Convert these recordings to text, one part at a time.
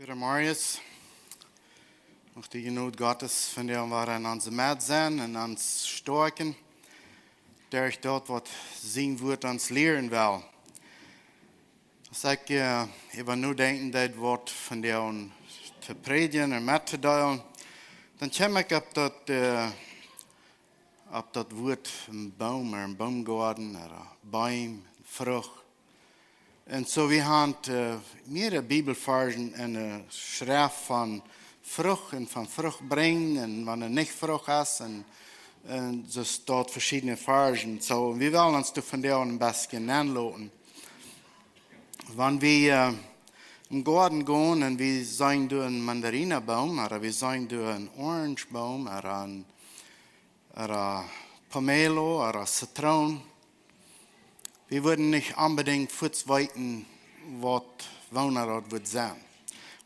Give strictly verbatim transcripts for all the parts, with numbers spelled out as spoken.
Bruder Marius, mucht die Jnod Gottes vondoag wada en onse Medd sennen un ons stoakjen derch daut, waut sien Wort ons lieren well. Aus ekj äh, äwa nodenkjen deed, waut vondoag to prädjen un mettodeelen, dan kjeem ekj opp daut, äh, opp daut Wort een Boom, ooda een Boomgoaden, ooda Beem, Frucht. Un soo, wie haben äh, mehrere Bibelvarschen en de Schreft von Frucht un von Frucht brinjen un wan et nich Frucht es un, un soo staut veschiedne Varschen. Soo, wie wellen ons doa vondoag een bät nenloten. Wan wie äh, em Goaden gonen un wie seenen doa een Mandarinenboom, ooda wie seenen doa een Orangebaum, ooda een, ooda Pomelo, ooda Zitroon, wie wudden nich onbedingt fuaz weeten, waut, woona daut wudd sennen.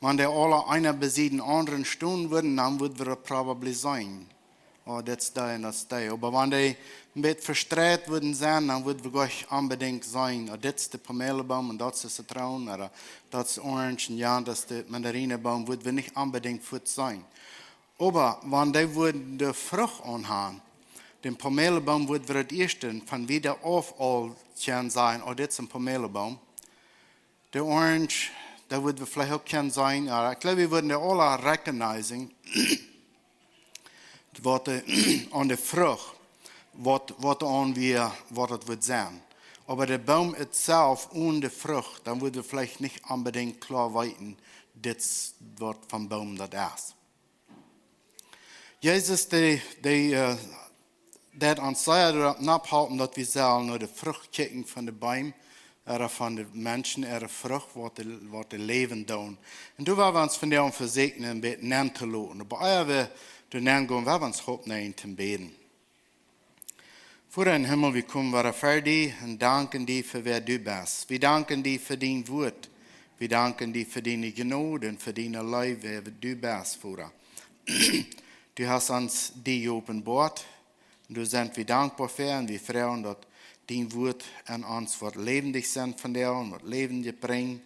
Wan dee aula eena bie dän aundren stonen wudden, dan wudd wie probably seenen, oh, dit es dee un daut es dee. Oba wan dee een bät vestreit wudden sennen, dan wudd wie nich onbedingt seenen, oh, dit es de Pomeloboom un daut es de Zitroon, ooda daut es Orange un jo, daut es de Mandarinenboom, wudd wie nich onbedingt fuaz seenen. Oba wan dee wudden de Frucht aunhaben, dän Pomeloboom wudd wie daut ieeschte von wieda auf aul kjennen seenen, oh, dit es een Pomeloboom. De Orange, dee wudd wie veleicht uk kjennen seenen, oba ekj jleew, wie wudden dee aula recognizing, waut de, aun de Frucht, waut, waut aun wia, waut et wudd sennen. Oba de Boom itself onen de Frucht, dan wudd wie veleicht nich onbedingt kloa weeten, dit es waut von Boom daut es. Jesus, dee, dee äh, deed ons sea doaropp nopphalpen, daut wie sellen no de Frucht kjikjen von de Beem, ooda von de Menschen äare Frucht, waut dee, waut dee läwen doonen. Un doa wellen wie ons vondoag vesieekjen een bät nentoloten. Oba ea wie doa nengonen, wellen wie ons oppnämen toom bäden. Voda em Himmel, wie komen wada ver die un danken die fa wäa du best. Wie danken die fa dien Wort. Wie danken die fa diene Jnod un fa diene Leew, wäa du best, Voda. Du hast ons die jeopenboat. Un doa sent wie dankboa fa un wie froagen, daut dien Wort en ons woat läwendich sennen vondoag un woat Läwen brinjen,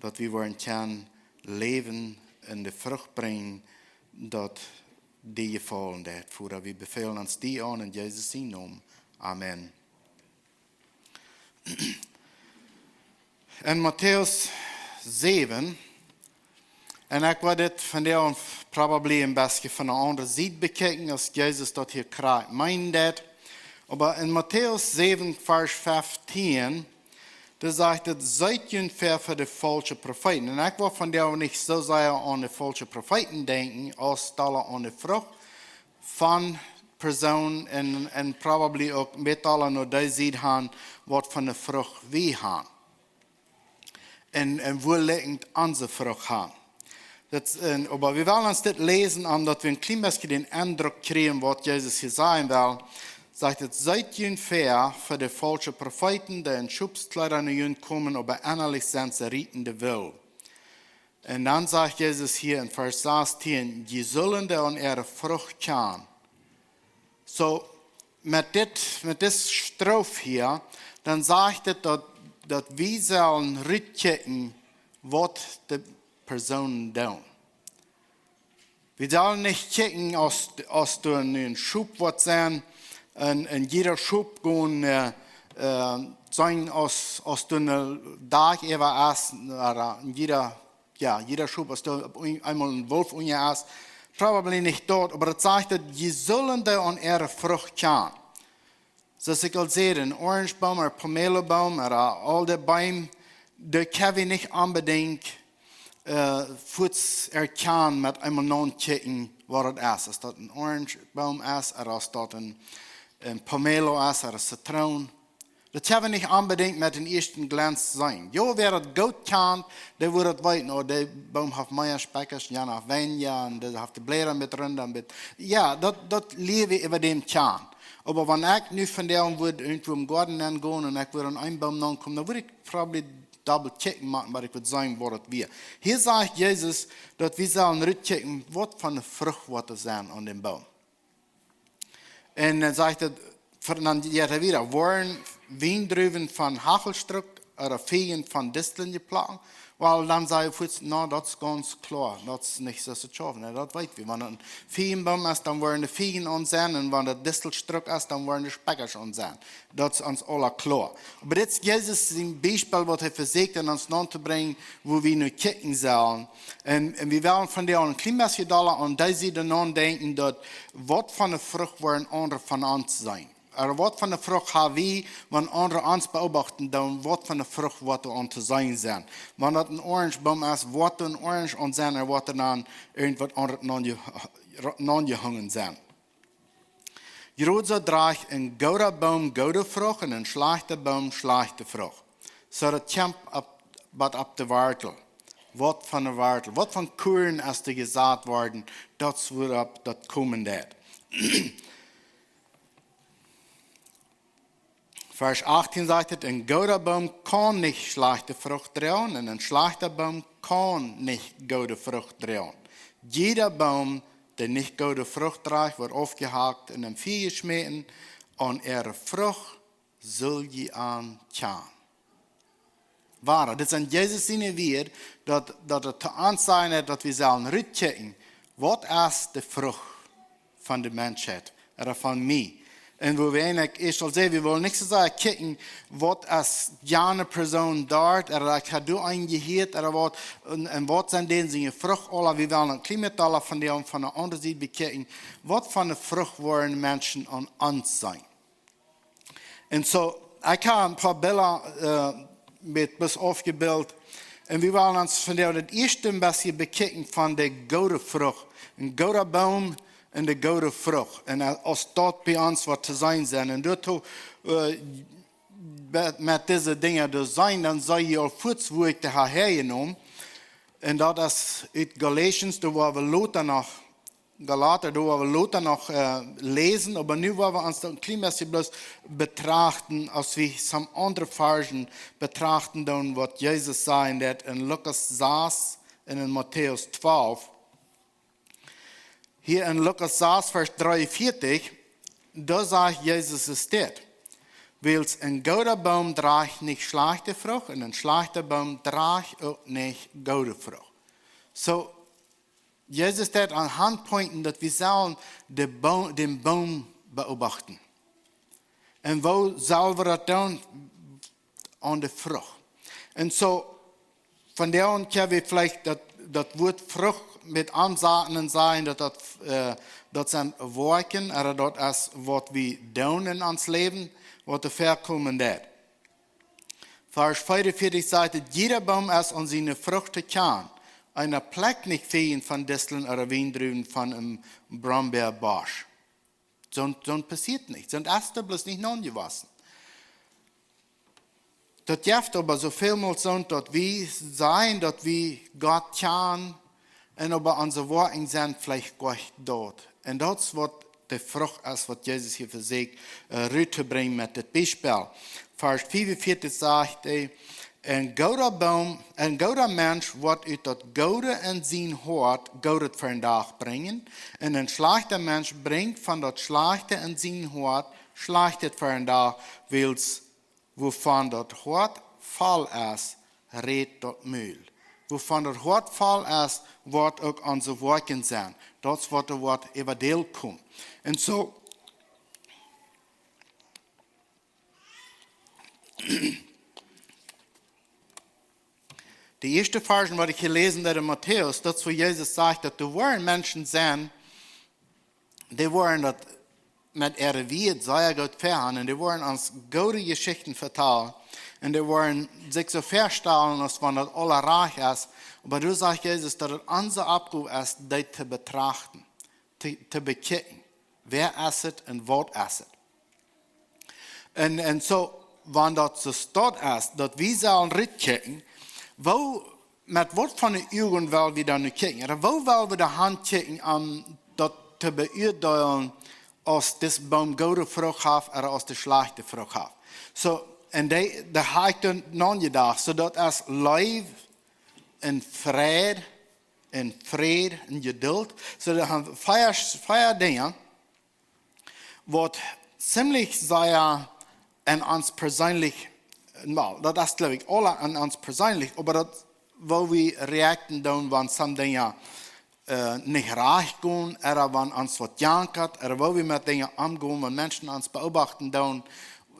daut wie woaren kjennen läwen un de Frucht brinjen, daut die jefaulen deit. Voda, wie befälen ons die aun en Jesus sienen Nomen. Amen. En Matäus säwen, un ekj woa dit vondoag probably een bät von eene aundre Sied bekjikjen, aus Jesus daut hia krakjt meent. Oba en Matäus säwen, Varsch feftieen, doa sajcht et: "Seet junt väa fa de faulsche Profeeten." Un ekj woa vondoag nich soo sea aun de faulsche Profeeten denkjen, aus dolla aun de Frucht von Persoonen un, un probably uk een bät aula no dee Sied gonen, waut fa eene Frucht wie haben. Un, un woo liekjent onse Frucht haben. Daut, un, oba wie wellen ons dit läsen, om daut wie een kjlien bät dän Endruck kjrieen, waut Jesus hia sajen well. Sajcht et: "Seet junt väa fa de faulsche Profeeten, dee en Schopskjleeda no junt komen, oba ennalich sent see rietende Wolf." Un dan sajcht Jesus hia en Varsch sastieen: "Jie sellen dee aun äare Frucht kjanen." Soo, met dit, met dise Stroof hia, dan sajcht et daut, daut wie sellen rutkjikjen, waut de Persoonen doonen. Wie sellen nich kjikjen, aus, aus doa nu een Schop woat sennen, un, un jieda Schop gonen, äh, äh, sennen aus, aus doa een Dach äwa es, ooda een jieda, jo, jieda Schop, aus doa opp een, eemol een Wolf unja es, probably nich doa, oba daut sajcht daut: "Jie sellen dee aun äare Frucht kjanen." Soo aus ekj aul säd, een Orangebaum ooda Pomeloboom ooda aul de Beem, dee kjenn wie nich onbedinjt, äh, fuaz erkjanen met eemol nochecken, waut et es. Aus daut een Orangebaum es, ooda aus daut een, een Pomelo es, ooda een Zitroon. Daut kjenn wie nich onbedinjt met dän ieeschten Glenz seenen. Jo, wäa daut goot kjant, dee woat daut weeten, oh, dee Boom haft mea Spekjasch, jo, noch weinja, un dee haft de Bläda met runda, met, jo, daut, daut lia wie äwa däm kjanen. Oba wan ekj nu vondoag wudd irjentwua em Goaden nengonen un ekj wudd aun eenen Boom nenkomen, dan wudd ekj probably double checken moaken, waut ekj wudd seenen, waut et wia. Hia sajcht Jesus, daut wie sellen rutkjikjen, waut fa eene Frucht woat doa sennen aun dän Boom. Un dan sajcht et, ver-, dan jeit et wieda: "Woaren Wiendruwen von Hachelstruck ooda Fijen von Disteln jeplakt?" Well, dan saj wie fuaz: "Na, daut es gaunz kloa, daut es nich soo to schaufen." Na, daut weet wie. Wan daut een Fiejenboom es, dan woaren de Fiejen aun sennen, un wan daut Distelstruck es, dan woaren de Spekjasch aun sennen. Daut es ons aula kloa. Oba dit es Jesus sien Biespel, waut hee vesieekjt ons naun to brinjen, woo wie nu kjikjen sellen. Un, un wie wellen vondoag een kjlien bät dolla aun dee Sied naundenkjen, daut waut fa eene Frucht woaren aundre von ons seenen. Ooda waut fa eene Frucht ha wie, wan aundre ons beobachten, dan waut fa eene Frucht woat doa aun to seenen sennen. Wan daut een Oranjeboom es, woat doa een Oranj aun sennen, ooda woat doa dan irjentwaut aundret naunje-, naunjehongen sennen. Jrod soo drajcht een gooda Boom goode Frucht un een schlajchta Boom schlajchte Frucht. Soo daut kjemt opp, bat opp de Wartel. Waut fa eene Wartel, waut fa Kuarn es doa jesat worden, daut es wua opp daut komen deit. Varsch achtieen sajcht et: "Een gooda Boom kaun nich schlajchte Frucht droagen, un een schlajchta Boom kaun nich goode Frucht droagen. Jieda Boom, dee nich goode Frucht drajcht, woat aufjehakt un em Fia jeschmäten. Aun äare Frucht sull jie an kjanen." Wada, dit sent Jesus siene Wieed, daut, daut et to ons sent, daut wie sellen rutkjikjen, waut es de Frucht von de Menschheit, ooda von mie. Un woo wie eejentlich, ekj saul sajen, wie wellen nich soo sea kjikjen, waut es jane Persoon doa, ooda ekj ha doa een jehieet, ooda waut, un, un waut sent dee siene Frucht, ooda wie wellen een kjlien bät dolla von dee, von de aundre Sied bekjikjen, waut fa eene Frucht woaren Menschen aun ons seenen. Un soo, ekj ha een poa Bilda, äh, met bloos aufjebilt. Un wie wellen ons vondoag daut ieeschte een bät bekjikjen von de goode Frucht. Een gooda Boom un de goode Frucht. Un, äh, aus daut bie ons waut to seenen sent. Un doa, äh, met, met dise Dinja doa seenen, dan saj jie aul fuaz, woo ekj dee ha häajenomen. Un daut es ut Galatians, doa woa wie lota noch Galata, doa woa wie lota noch, äh, läsen, oba nu woa wie ons een kjlien bät bloos betrachten, aus wie some aundre Varschen betrachten doonen, waut Jesus säd en Lukas sas un en Matäus twalf. Hia en Lukas sas, Varsch dreeunvieetich, doa sajcht Jesus es dit: "Wiels een gooda Boom drajcht nich schlajchte Frucht, un een schlajchta Boom drajcht uk nich goode Frucht." Soo, Jesus deit aun Handpunkten, daut wie sellen de Bo-, dän Boom beobachten. Un woo sell wie daut doonen? Aun de Frucht. Un soo, vondoag kjenn wie veleicht daut, daut Wuat Frucht met aunsaten un sajen, daut daut, äh, daut sent Woakjen, ooda daut es waut wie doonen en ons Läwen, waut doa väakomen deit. Varsch veeunvieetich sajcht et: "Jieda Boom es aun siene Frucht to kjanen. Eena plekjt nich Fiejen von Distlen ooda Wiendruwen von een Brombeabosch." Soont, soont passieet nich. Soont es doa bloos nich naunjewossen. Daut jeft oba soo välmol soont, daut wie sajen, daut wie Gott kjanen, un oba onse Woakjen sent veleicht goanich doa. Un daut es waut de Frucht es, waut Jesus hia vesieekjt, äh, rut to brinjen met dit Biespel. Varsch fiefunvieetich sajcht hee: "Een gooda Boom, een gooda Mensch woat ut daut Goode en sien Hoat Goodet väa dän Dach brinjen, un een schlajchta Mensch brinjt von daut Schlajchte en sien Hoat Schlajchtet väa dän Dach, wiels wuavon daut Hoat voll es, rät daut Mul." Wuavon daut Hoat voll es, woat uk onse Woakjen sennen. Daut es waut doa woat äwa däl komen. Un soo, de ieeschte Varschen, waut ekj hia läsen deed en Matäus, daut es, wua Jesus sajcht, daut doa woaren Menschen sennen, dee woaren daut met äare Wieed sea goot väahan, un dee woaren ons goode Jeschichten vetalen, un dee woaren sikj soo väastalen, aus wan daut aula rajcht es. Oba doa sajcht Jesus, daut et onse Oppgow es, dee to betrachten, to, to bekjikjen. Wäa es et un waut es et? Un, un soo, wan daut soo steit es, daut wie sellen rutkjikjen, woo, met waut fa Uagen well wie dan nu kjikjen? Ooda woo well wie doa han kjikjen, om daut to beuadeelen, aus dis Boom goode Frucht haft ooda aus dee schlajchte Frucht haft? Soo, un dee, doa ha ekj dan aun jedocht, soo daut es Leew un Fräd un Fräd un Jedult. Soo, doa ha wie vea, vea Dinja, waut ziemlich sea aun ons perseenlich, well, daut es, jleew ekj, aula aun ons perseenlich, oba daut woo wie reacten doonen, wan some Dinja äh, nich rajcht gonen, ooda wan ons waut jankat, ooda woo wie met Dinja omgonen, wan Menschen ons beobachten doonen,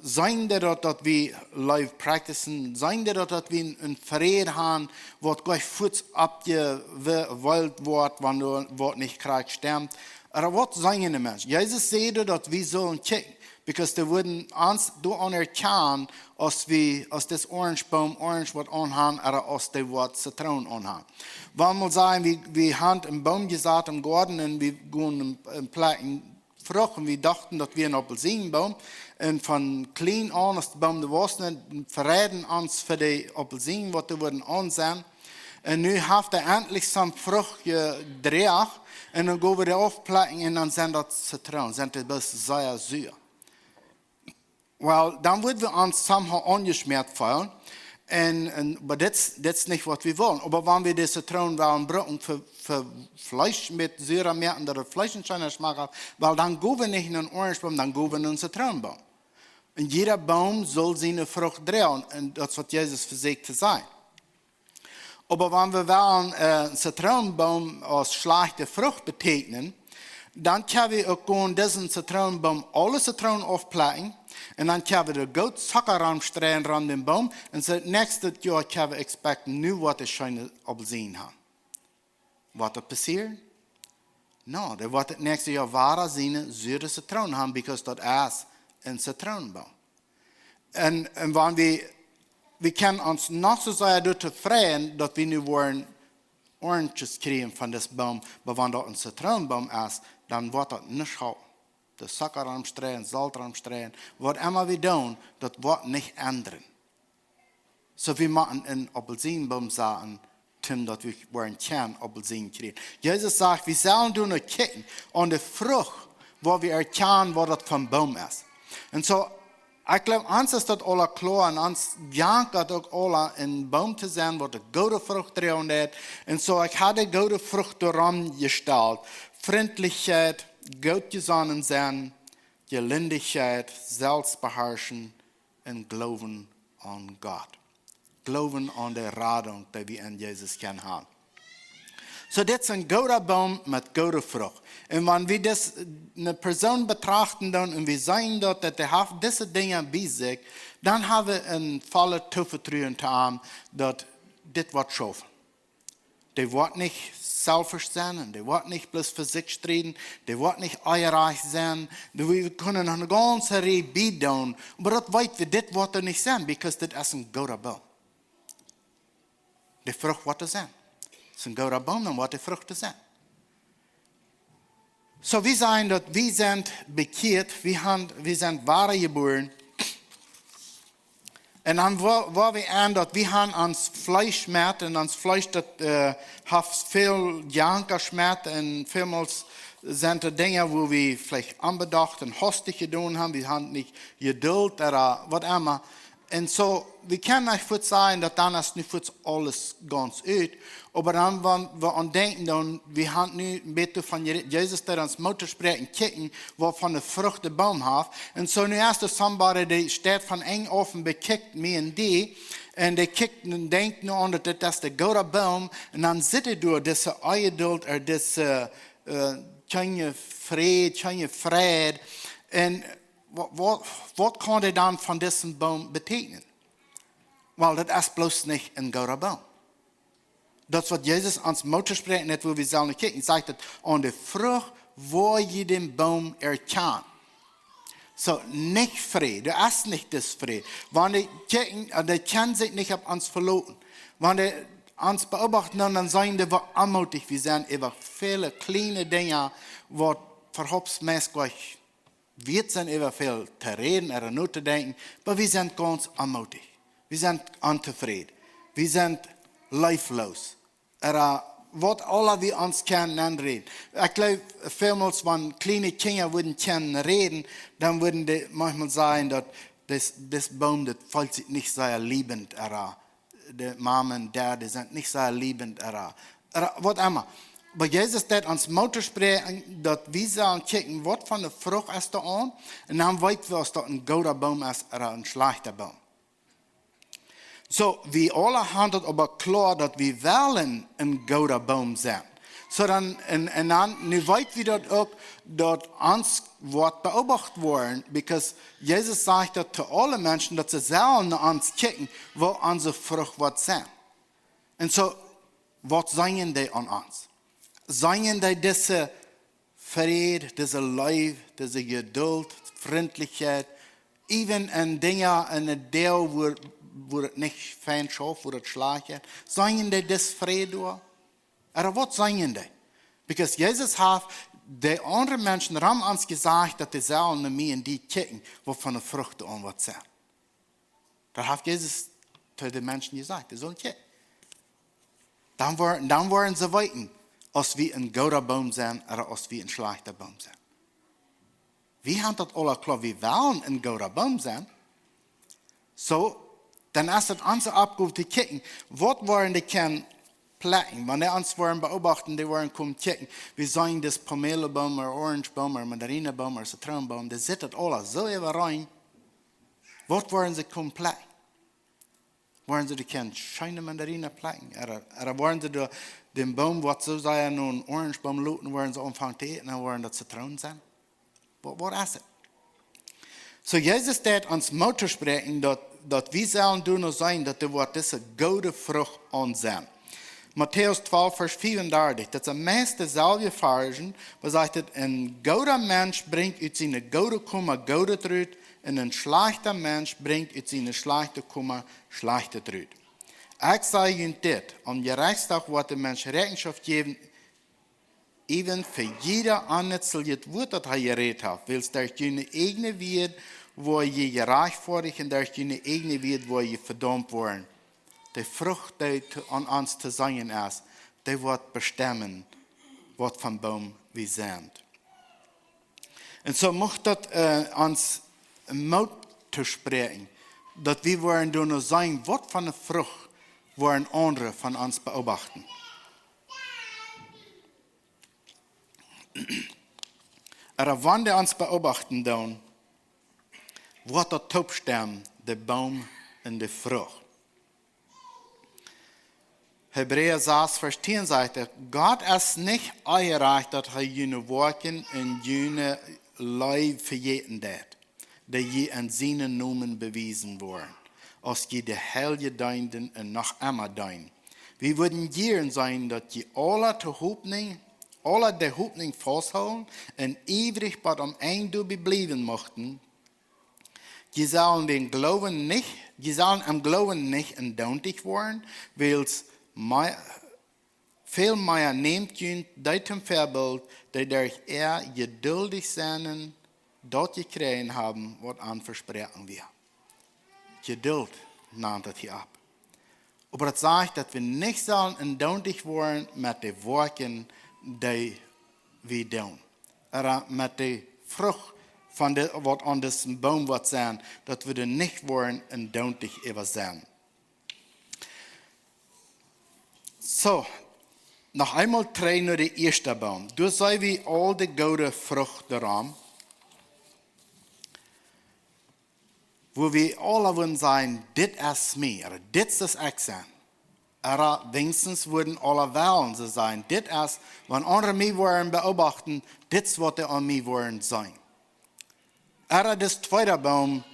seenen dee daut, daut wie Leew practicen, seenen dee daut, daut wie een Fräd haben, waut jlikj fuaz oppjewelt woat, wan doa waut nich krakjt stemt. Ooda waut seenen de Menschen? Jesus säd, daut wie sullen kjikjen, because dee wudden ons doa anerkjanen, aus wie, aus dis Oranjeboom Oranj waut aunhaben, ooda aus dee waut Zitroon aunhaben. Wan wie sajen, wie, wie haben een Boom jesat em Goaden un wie gonen em, em Plekjen Frucht un wie dochten, daut wia een Aupelsienboom. Un von kjlien aun, aus de Boom doa wia, dan freiden ons fa de Aupelsienen, waut doa wudden aun sennen. Un nu haft hee entlich some Frucht jedroagen. Un dan go wie dee aufplekjen un dan sent daut Zitroon, sent dee bloos sea sua. Well, dan wudden wie ons somehow aunjeschmäat feelen. Un, un, oba dit, dit es nich waut wie wellen. Oba wan wie dise Zitroon wellen brucken fa, fa Fleesch met sua moaken, daut daut Fleesch een scheena Schmack haft, well, dan go wie nich no een Oranjeboom, dan go wie no een Zitroonboom. Un jieda Boom saul siene Frucht droagen. Un daut es waut Jesus vesieekjt to sajen. Oba wan wie wellen äh, een Zitroonboom aus schlajchte Frucht beteakjnen, dan kjenn wie uk gonen disen Zitroonboom aule Zitroonen aufplekjen. Un dan kjenn wie doa goot Zocka romstreien rom dän Boom. Un soo näakjstet Joa kjenn wie expecten, nu woat hee scheene Aupelsienen haben. Woat daut passieren? No, dee woat daut näakjste Joa wada siene sure Zitroon haben, because daut es een Zitroonboom. Un, un wan wie, wie kjennen ons noch soo sea doaräwa freien, daut wie nu woaren Oranges kjrieen von dis Boom, oba wan daut een Zitroonboom es, dan woat daut nuscht halpen. De Zocka romstreien, Solt romstreien, waut emma wie doonen, daut woat nich endren. Soo wie motten een Aupelsienboom saten, toom daut wie woaren kjennen Aupelsienen kjrieen. Jesus sajcht, wie sellen doonen kjikjen aun de Frucht, woo wie erkjanen, waut daut fa een Boom es. Un soo, ekj jleew, ons es daut aula kloa un ons jankat uk aula een Boom to sennen, waut de goode Frucht droagen deit. Un soo, ekj hab de goode Frucht doarom jestalt. Frintlichkjeit, goot jesonnen sennen, Jelindichkjeit, Selfstbeharschen un Gloowen aun Gott. Gloowen aun de Radunk, dee wie en Jesus kjennen haben. Soo, dit es een gooda Boom met goode Frucht. Un wan wie dis, ne Persoon betrachten doonen un wie seenen daut, daut dee haft dise Dinja bie sikj, dan hab wie een vollet Toovetruen to am, daut dit woat schaufen. Dee woat nich selfish sennen un dee woat nich bloos fa sikj strieden, dee woat nich onjerajcht sennen. Dee, wie kjennen noch ne gaunze Rieej biedoonen, oba daut weet wie, dit woat doa nich sennen, because dit es een gooda Boom. De Frucht woat doa sennen. Es een gooda Boom, dan woat de Frucht doa sennen. Soo, wie sajen daut, wie sent bekjieet, wie han, wie sent wada jebuaren. Un dan woa, woa wie aun daut, wie han ons Fleesch met, un ons Fleesch daut äh, haft väl Janka met, un välmols sent doa Dinja, woo wie veleicht onbedocht un hastich jedonen haben, wie han nich Jedult ooda waut emma. Un soo, wie kjennen nich fuaz sajen, daut dan es nu fuaz aules gaunz ut. Oba dan, wan wie aun denkjen, dan, wie han nu een bät von Je-, Jesus, dee ons Moot toosprakjt, kjikjen, waut fa ne Frucht de Boom haft. Un soo nu es doa somebody, dee steit von enj auf un bekjikjt mie un die. Un dee kjikjt un denkjt nu aun, daut dit es de gooda Boom. Un dan sitt hee doa, dise Onjedult, ooda dise äh, kjeene Fräd, kjeene Freid. Un wa-, wa-, waut kaun hee dan von disen Boom beteakjnen? Well, daut es bloos nich een gooda Boom. Daut es waut Jesus ons Moot toosprakjt, nich woo wie sellen kjikjen. Sajcht daut, aun de Frucht woa jie dän Boom erkjanen. Soo, nich Fräd, doa es nich dis Fräd. Wan dee kjikjen, äh, dee kjennen sikj nich opp ons veloten. Wan dee ons beobachten, dan, dan seenen dee, woo onmootich wie sent äwa väle kjliene Dinja, waut vehops meist jlikj wieet sent, äwa väl to räden ooda notodenkjen, oba wie sent gaunz onmootich. Wie sent ontofräd. Wie sent leefloos. Ooda waut aula wie ons kjennen aunräden. Ekj jleew, välmols, wan kjliene Kjinja wudden kjennen räden, dan wudden dee maunchmol sajen, daut dis, dis Boom, daut feelt sikj nich sea liebent, ooda de Mama un Dad, dee sent nich sea liebent, ooda, ooda waut emma. Oba Jesus deit ons Moot toosprakjen, daut wie sellen kjikjen, waut fa ne Frucht es doa aun, un dan weet wie, aus daut een gooda Boom es ooda een schlajchta Boom. So, wie aula haben daut oba kloa, daut wie wellen een gooda Boom sennen. So dan, un, un dan, nu weet wie daut uk, daut ons woat beobacht woaren, because Jesus sajcht daut to aule Menschen, daut see sellen no ons kjikjen, woo onse Frucht woat sennen. Un so, waut seenen dee aun ons? Seenen dee dise Fräd, dise Leew, dise Jeduld, Frintlichkjeit, even en Dinja, en de Deel, wua, wua et nich fein schauft, wua et schlajcht jeit? Seenen dee dis Fräd doa? Ooda waut seenen dee? Because Jesus haft de aundre Menschen rom ons jesajcht, daut dee sellen no mie un die kjikjen, waut fa eene Frucht aun woat sennen. Daut haft Jesus to de Menschen jesajcht, dee sellen kjikjen. Dan woaren, dan woaren see weeten, aus wie een gooda Boom sent ooda aus wie een schlajchta Boom sent. Wie haben daut aula kloa, wie wellen een gooda Boom sennen. So, dan es et onse Oppgow to kjikjen, waut woaren dee kjennen plekjen. Wan dee ons woaren beobachten, dee woaren komen kjikjen, wie seenen dis Pomelo-Boom ooda Orange-Boom ooda Mandarineboom ooda Zitroonenboom, dee sitt daut aula soo äwarein. Waut woaren see komen plekjen? Woaren see dee kjennen scheene Mandarine plekjen? Ooda, ooda woaren see dee, dän Boom, waut soo sea no een Orange-Boom lukt, woaren see aunfangen to äten un woaren daut Zitronen sennen? Waut, waut es et? So, Jesus deed ons Moot toospräakjen, daut, daut wie sellen doonen seenen, daut doa woat dise goode Frucht aun sennen. Matäus twalf, Varsch vea un dartich, daut sent meist deeselwje Varschen, wua sajcht et: "Een gooda Mensch brinjt ut siene goode Koma goodet rut, un een schlajchta Mensch brinjt ut siene schlajchte Koma schlajchtet rut." Ekj saj junt dit: Aum Jerechtsdach woat de Mensch Rechenschoft jäwen äwa fa jieda onnutzlichet Wuat, daut hee jerät haft, wiels derch june ieejne Wieed woa jie jerajchtfoadicht un derch june ieejne Wieed woa jie vedaumt woaren. De Frucht, dee to, aun ons to seenen es, dee woat bestemmen, waut fa een Boom wie sent. Un so mucht daut, äh, ons Moot toospräakjen, daut wie woaren doonen seenen, waut fa eene Frucht woaren aundre von ons beobachten. Ooda wan dee ons beobachten doonen, woat daut toopstemmen, de Boom un de Frucht. Hebräa sas, Varsch tieen sajcht et: "Gott es nich onjerajcht, daut hee june Woakjen un june Leew vejäten deit, dee jie en sienen Nomen bewiesen woaren, aus jie de Heilje deenden un noch emma deenen. Wie wudden jieren seenen, daut jie aula de Hopninj, aula de Hopninj fausthoolen un iewrich bat aum Enj doabie bliewen muchten. Jie sellen dän Gloowen nich, jie sellen em Gloowen nich endoonticht woaren, wiels mea, väl mea nämt junt dee toom Väabilt, dee derch äa jeduldich sennen daut jekjräajen haben, waut an vesproaken wia." Jeduld nant et hia opp. Oba daut sajcht, daut wie nich sellen endoonticht woaren met de Woakjen, dee wie doonen. Ooda met de Frucht von de, waut aun disen Boom woat sennen, daut wie doa nich woaren endoonticht äwa sennen. So, noch eemol trigj no de ieeschte Boom. Doa seenen wie aul de goode Frucht doaraun, wua wie aula wudden sajen: "Dit es mie", ooda "Dit es ekj sennen." Ooda weens wudden aula wellen soo sajen: "Dit es, wan aundre mie woaren beobachten, dit es, waut dee aun mie woaren seenen." Ooda dis tweeda Boom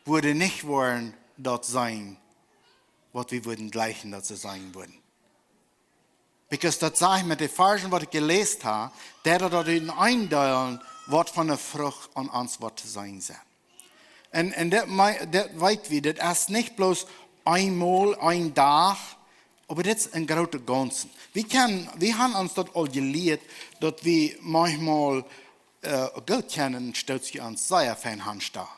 wudd nich woaren daut seenen, waut wie wudden jleichen, daut see seenen wudden. Because daut sajcht met de Varschen, waut ekj jeläst hab, daut daut en eendeelen, waut fa eene Frucht aun ons woat to seenen sennen. Un, un daut mei-, daut weet wie, daut es nich bloos eemol, een Dach, oba daut es een grootet Gaunzen. Wie kjennen, wie haben ons daut aul jelieet, daut wie maunchmol, äh, goot kjennen, een Stootje ons sea fein han stonen.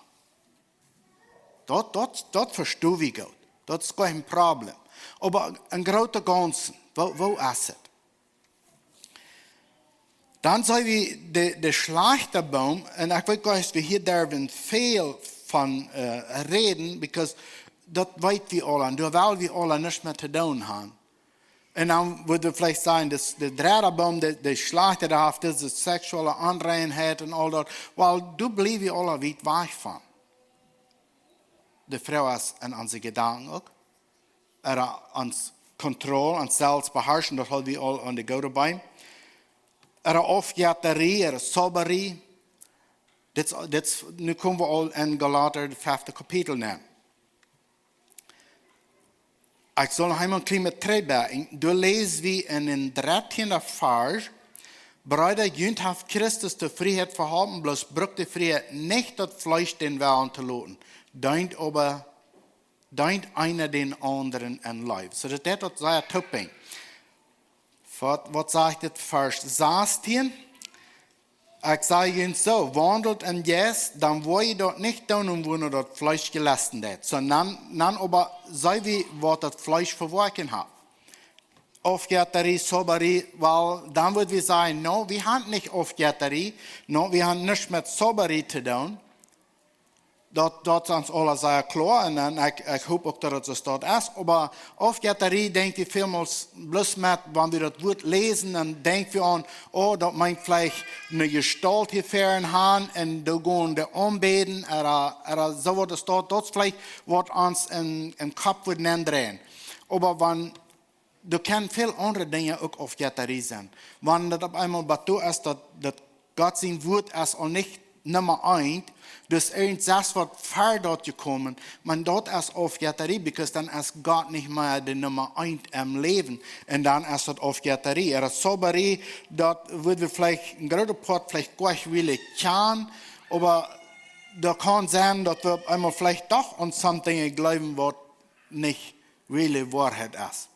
Daut, daut, daut vesto wie goot. Daut es kjeen Problem. Oba een grootet Gaunzen, woo, woo es et? Dan seenen wie de, de schlajchta Boom, un ekj weet goanich, aus wie hia derwen väl von, äh, räden, because daut weet wie aula, un doa well wie aula nuscht met to doonen haben. Un dan wudd wie veleicht sajen, daut de dredda Boom, de, de schlajchta, dee haft dise seksuelle Onreinheit un aul daut. Well, doa bliew wie aula wiet wajch von. De Froag es en onse Jedanken uk. Ooda ons Kontroll, ons selfst beharschen, daut haud wie aul aun de goode Beem. Ooda Aufjettarie, ooda Zaubarie. Dit, dit, nu komen wie aul en Galater, daut fefte Kapitel, nenn. Ekj saul noch eemol een kjlien bät trigjbakjen. Doa läs wie en dän dartieenden Varsch: Breeda, junt haft Christus de Frieheit vehalpen, bloos brukt de Frieheit nich, daut Fleesch dän Wellen to loten. Deent oba, deent eena dän aundren en Leew. Soo daut, daut sajcht daut Toopinj. Waut, waut sajcht dit Varsch sastieen? Ekj saj junt soo: Waundelt em Jeist, dan woa jie daut nich doonen, wua daut Fleesch jelesten deit. Soo, dan, dan oba saj wie, waut daut Fleesch fa Woakjen haft. Aufjettarie, Zaubarie, well, dan wudd wie sajen, no, wie haben nich Aufjettarie, no, wie haben nuscht met Zaubarie to doonen. Daut, daut es ons aula sea kloa un, un ekj, ekj hop uk, daut et soo es. Oba Aufjettarie denkj wie välmols bloos met, wan wie daut Wuat läsen, dan denkj wie aun, oh, daut meent veleicht eene Jestalt hia ver en han un doa gonen dee aunbäden, ooda, ooda soo waut es daut, daut es veleicht waut ons en, em Kopp woat nendreien. Oba wan, doa kjennen väl aundre Dinja uk Aufjettarie sennen. Wan daut opp eemol bat doa es, daut, daut Gott sien Wuat es aul nich Numma eent, daut es irjent sest waut ver daut jekomen, oba daut es Aufjettarie, because dan es Gott nich mea de Numma eent em Läwen. Un dan es daut Aufjettarie. Ooda Zaubarie, daut wudd wie veleicht een grootet Poat veleicht goanich wellen kjanen, oba daut kaun sennen, daut wie opp eemol veleicht doch aun something jleewen, waut nich really Woarheit es.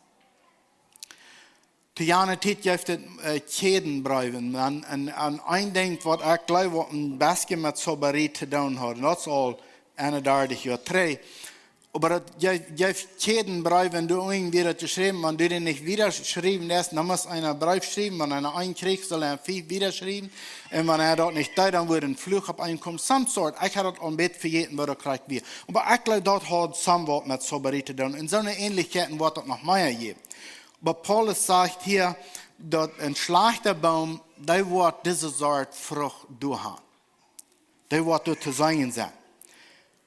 To jane Tiet jeef et, äh, Kjädenbreewen. Un, un, un een Dinkj, waut ekj jleew, waut een bät met Zaubarie to doonen haud, un daut es aul eenendartich Joa trigj. Oba daut jeef, jeef Kjädenbreewen, doa unjen wort daut jeschräwen, wan du dän nich wiedaschriewen deist, dan mott eena een Breef schriewen, wan eena eenen kjrieech, saul hee fief wiedaschriewen. Un wan hee daut nich deed, dan wudd een Fluch opp am komen, some sort. Ekj haud daut aul een bät vejäten, waut daut krakjt wia. Oba ekj jleew, daut haud somewhat met Zaubarie to doonen. Un soone Änlichkjeiten woat daut noch mea jäwen. Oba Paulus sajcht hia, daut een schlajchta Boom, dee woat dise Sort Frucht doa han. Dee woat doa to seenen sennen.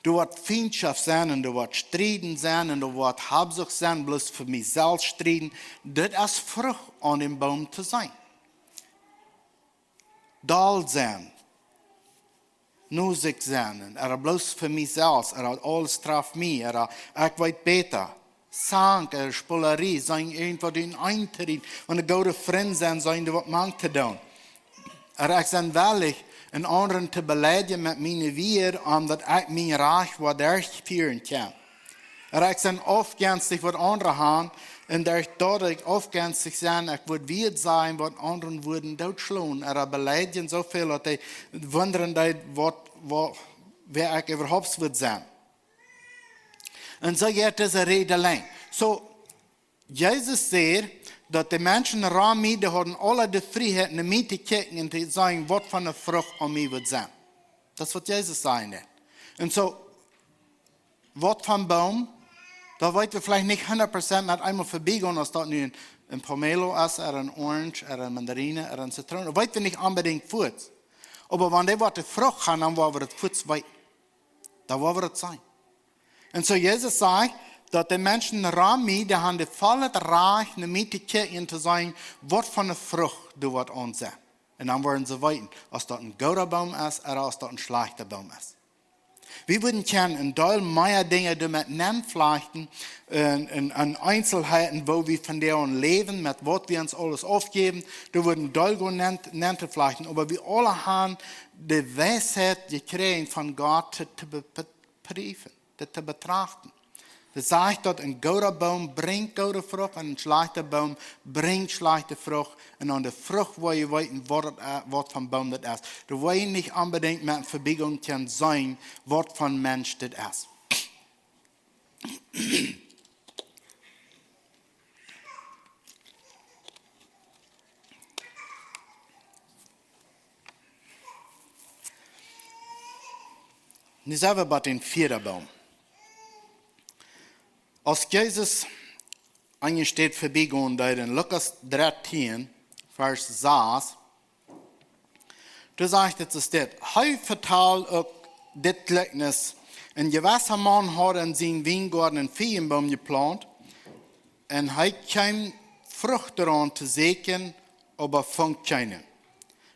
Doa woat Fientschoft sennen un doa woat Strieden sennen un doa woat Habsucht sennen, bloos fa mie selfst strieden. Dit es Frucht aun dän Boom to seenen. Doll sennen, no sikj sennen, ooda bloos fa mie selfst, ooda aules traft mie, ooda ekj weet bäta. Zank, ooda Spolarie, sennen irjentwaut en eent to rieten. Wan dee goode Frind sent, sennen dee waut mank to doonen. Ooda ekj sie wellich, eenen aundren to beleidjen met miene Wieed, om daut ekj mien Rajcht waut derchfieren kaun. Ooda ekj sie aufjenstich waut aundre han, un derch daut ekj aufjenstich sie, ekj wudd wieet sajen, waut aundre wudden dootschlonen, ooda beleidjen soo väl, daut dee wundren deeden, waut, waut, wäa ekj äwahaupt wudd sennen. Un soo jeit dise Räd lang. Soo, Jesus säd, daut de Menschen rom mie, dee hauden aule de Frieheit, no mie to kjikjen un to sajen, waut fa eene Frucht aun mie wudd sennen. Daut es, waut Jesus säd. Un soo, waut fa een Boom, daut weet wie veleicht nich hundat Prozent met eemol vebie gonen, aus daut nu een, een Pomelo es, ooda een Orange, ooda eene Mandarine, ooda eene Zitroon. Daut weet wie nich onbedinjt fuaz. Oba wan dee waut de Frucht han, dan woa wie daut fuaz weeten. Dan woa wie daut seenen. Un soo Jesus sajcht, daut de Menschen rom mie, dee han daut volle Rajcht, no mie to kjikjen un to seenen, waut fa eene Frucht doa woat aun sennen. Un dan woaren see weeten, aus daut een gooda Boom es, ooda aus daut een schlajchta Boom es. Wie wudden kjennen een Deel mea Dinja doamet nenflajchten, un, un, un Eenzelheiten, woo wie vondoag läwen, met waut wie ons aules aufjäwen, doa wudden Deel gonen nen, nen to flajchten. Oba wie aule han de Weisheit jekjräajen von Gott to, to be, be, prüfen, dit to betrachten. Daut sajcht, daut een gooda Boom brinjt goode Frucht un een schlajchta Boom brinjt schlajchte Frucht. Un aun de Frucht woa jie weeten, waut et, äh, waut fa een Boom daut es. Doa woa jie nich onbedinjt met eene Vebieejunk kjennen seenen, waut fa een Mensch dit es. Nu sent wie bie dän vieeden Boom. Aus Jesus eene Städ vebiegonen deed en Lukas dartieen, Varsch sas, doa sajcht et soo dit: Hee vetald uk dit Jlikjnis Een jewessa Maun haud en sienen Wiengoaden eenen Fiejenboom jeplaunt, un hee kjeem Frucht doaraun to sieekjen, oba funk kjeene.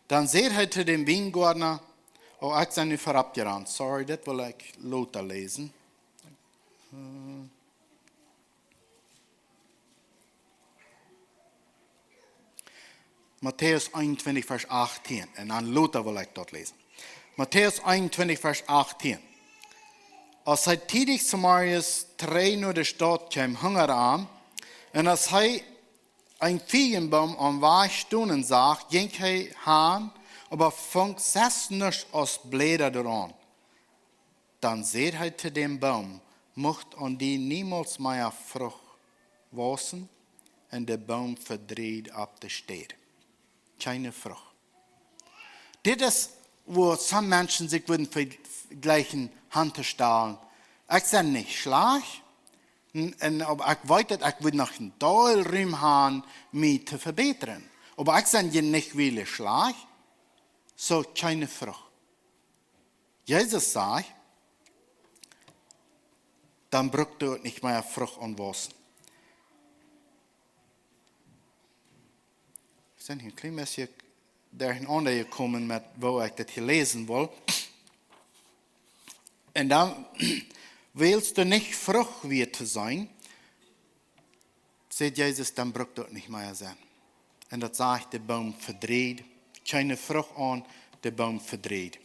Dan säd hee to dän Wiengoadna, oh, ekj sie nu verropp jerant. Sorry, dit well ekj lota läsen. Matäus eenuntwintich, Varsch achtieen. Un dan lota well ekj daut läsen. Matäus eenuntwintich, Varsch achtieen. Aus hee tiedich zemorjes trigj no de Staut kjeem, hungad am. Un aus hee eenen Fiejenboom aum Wajch stonen sach, jinkj hee han, oba funk selfst nuscht aus Bläda doaraun. Dan säd hee to dän Boom: Mucht aun die niemols mea Frucht wausen. Un de Boom vedrieejd opp de Städ. Kjeene Frucht. Dit es, woo some Menschen sikj wudden vejlikjen, han to stalen: Ekj sie nich schlajcht, un, un oba ekj weet, daut ekj wudd noch een Deel Rum han, mie to vebätren. Oba ekj sie je nich werkjlich schlajcht, soo kjeene Frucht. Jesus sajcht: Dan brukt doa nich mea Frucht aun wausen. Ekj sie hia een kjlien bät derchenaunda jekomen met woo ekj dit hia läsen well. Un dan, wiels doa nich Frucht wia to seenen, säd Jesus, dan brukt daut nich mea sennen. Un daut sajcht, de Boom vedrieejd, kjeene Frucht aun, de Boom vedrieejd.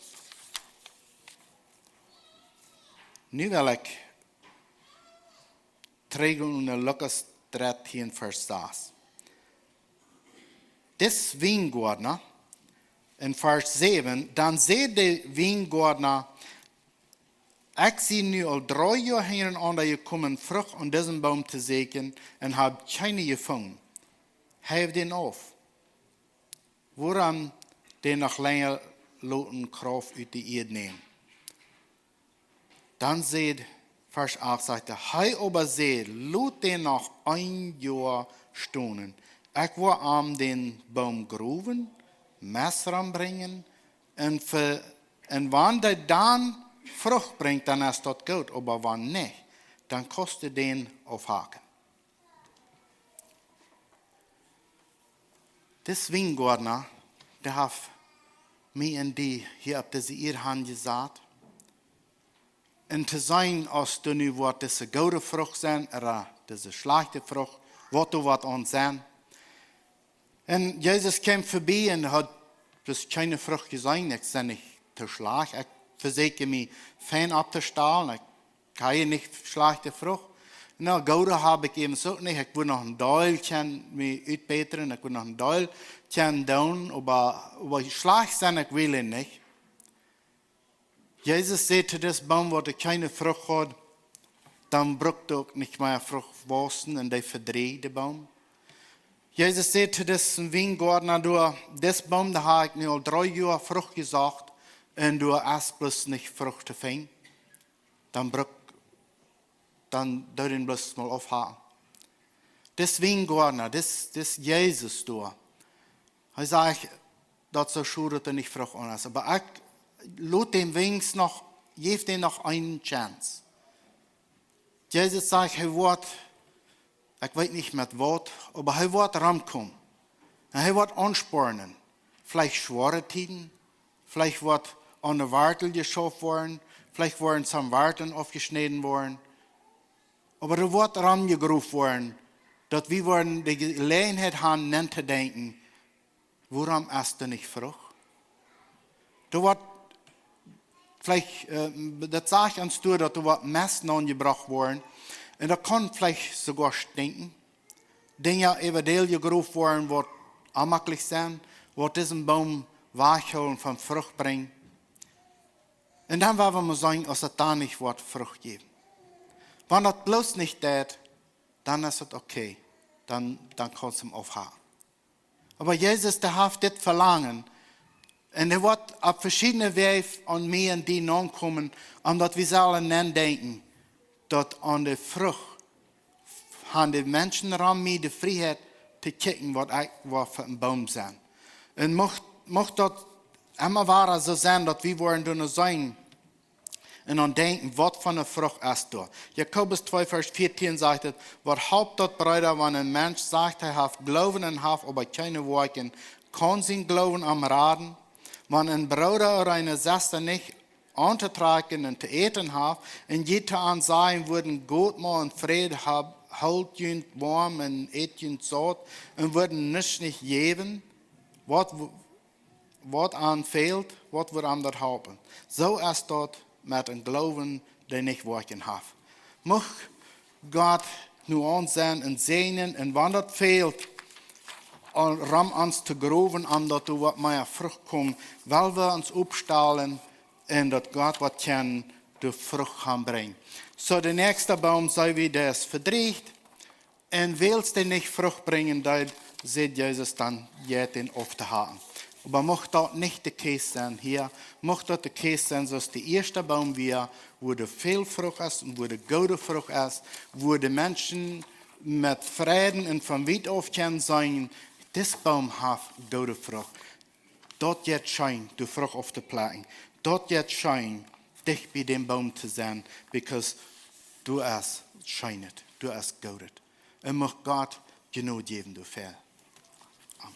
Nu well ekj trigj no Lukas dartieen, Varsch sas. Dis Wiengoadna, en Varsch säwen, dan säd de Wiengoadna: Ekj sie nu aul dree Joa hinjarenaunda jekomen, Frucht aun disen Boom to sieekjen, un hab kjeene jefungen. Heiw dän auf. Wuarom dän noch lenja loten Krauft ut de Ieed nämen? Dan säd, Varsch acht sajcht, hee oba säd: Lot dän noch een Joa stonen. Ekj woa am dän Boom growen, Mest rom brinjen, un, ve- un wan dee dan Frucht brinjt, dan es daut goot, oba wan nich, dan kaust du dän aufhaken. Dis Wiengoadna, dee haft mie un die hia opp dise Ieed hanjesat. Un to seenen, aus doa nu woat dise goode Frucht sennen, ooda dise schlajchte Frucht, waut doa woat aun sennen. Un Jesus kjeem vebie un haud bloos kjeene Frucht jeseenen. Ekj sie nich too schlajcht. Ekj vesieekj mie fein opptostalen. Ekj hab nich schlajchte Frucht. Na, goode hab ekj äwent uk nich. Ekj wudd noch een Deel kjennen mie utbätren. Ekj wudd noch een Deel kjennen doonen. Oba, oba schlajcht sie ekj werkjlich nich. Jesus säd to dis Boom, waut doa kjeene Frucht haud: Dan brukt doa uk nich mea Frucht wausen, un dee vedrieejd, de Boom. Jesus säd to disen Wiengoadna: Doa, dis Boom, doa hab ekj nu aul dree Joa Frucht jesocht, un doa es bloos nich Frucht to finjen. Dan bruck, dan doo dän bloos mol aufhaken. Dis Wiengoadna, dis, dis Jesus doa, hee sajcht: Daut es soo schod, daut doa nich Frucht aun es. Oba ekj lot dän weens noch, jeef dän noch eene Chance. Jesus sajcht, hee woat, ekj weet nich met waut, oba hee woat romkomen. Un hee woat aunspornen. Veleicht schwoare Tieden, veleicht woat aun de Wartel jeschauft woaren, veleicht woaren some Wartlen aufjeschnäden woaren. Oba doa woat romjegroft woaren, daut wie woaren de Jeläajenheit han, nenn to denkjen: Wuarom es doa nich Frucht? Doa woat veleicht, äh, daut sajcht ons doa, daut doa woat Mest nenjebrocht woaren. Un daut kaun veleicht soogoa stinkjen. Dinja äwa däl jegroft woaren, waut onjemaklich sent, waut disen Boom wajchhoolen von Frucht brinjen. Un dan woa wie mol seenen, aus daut doa nich woat Frucht jäwen. Wan daut bloos nich deit, dan es daut okay. Dan, dan kaust du am aufhaken. Oba Jesus, dee haft dit Velangen. Un hee woat opp veschiedne Wäaj aun mie un die nokomen, om daut wie sellen nenn denkjen, daut aun de Frucht han de Menschen rom mie de Frieheit to kjikjen, waut ekj woa fa een Boom sennen. Un mucht, mucht daut emma wada soo sennen, daut wie woaren doa no seenen, Un dan denkjen, waut fa ne Frucht es doa? Jakobus twee Varsch vieetieen sajcht et: Waut halpt daut, Breeda, wan een Mensch sajcht, hee haft Gloowen un haft oba kjeene Woakjen? Kaun sien Gloowen am raden? Wan een Brooda ooda eene Sesta nich auntotrakjen un to äten haft, un jie to an sajen wudden: Got mau en Fräd, hoolt junt woam un ät junt saut, un wudden nuscht nich jäwen, waut, waut an fält, waut wudd am daut halpen? Soo es daut met een Gloowen, dee nich Woakjen haft. Mucht Gott nu aun sennen un säajnen, un wan daut fält, rom ons to growen, om daut doa waut mea Frucht kjemt, well wie ons oppstalen un daut Gott waut kjennen doa Frucht han brinjen. Soo, de näakjsta Boom, see wie, dee es vedrieecht. Un wiels dee nich Frucht brinjen deed, säd Jesus dan: Jeit dän auf to hacken. Oba mucht daut nich de Case sennen hia, mucht daut de Case sennen, soo aus de ieeschta Boom wia, wua doa väl Frucht es un wua doa goode Frucht es, wua de Menschen met Freiden un von wiet auf kjennen sajen: Dis Boom haft goode Frucht. Daut jeit scheen, doa Frucht auf to plekjen. Daut jeit scheen, dicht bie dän Boom to sennen, because doa es Scheenet, doa es Goodet. Un mucht Gott Jnod jäwen doafäa.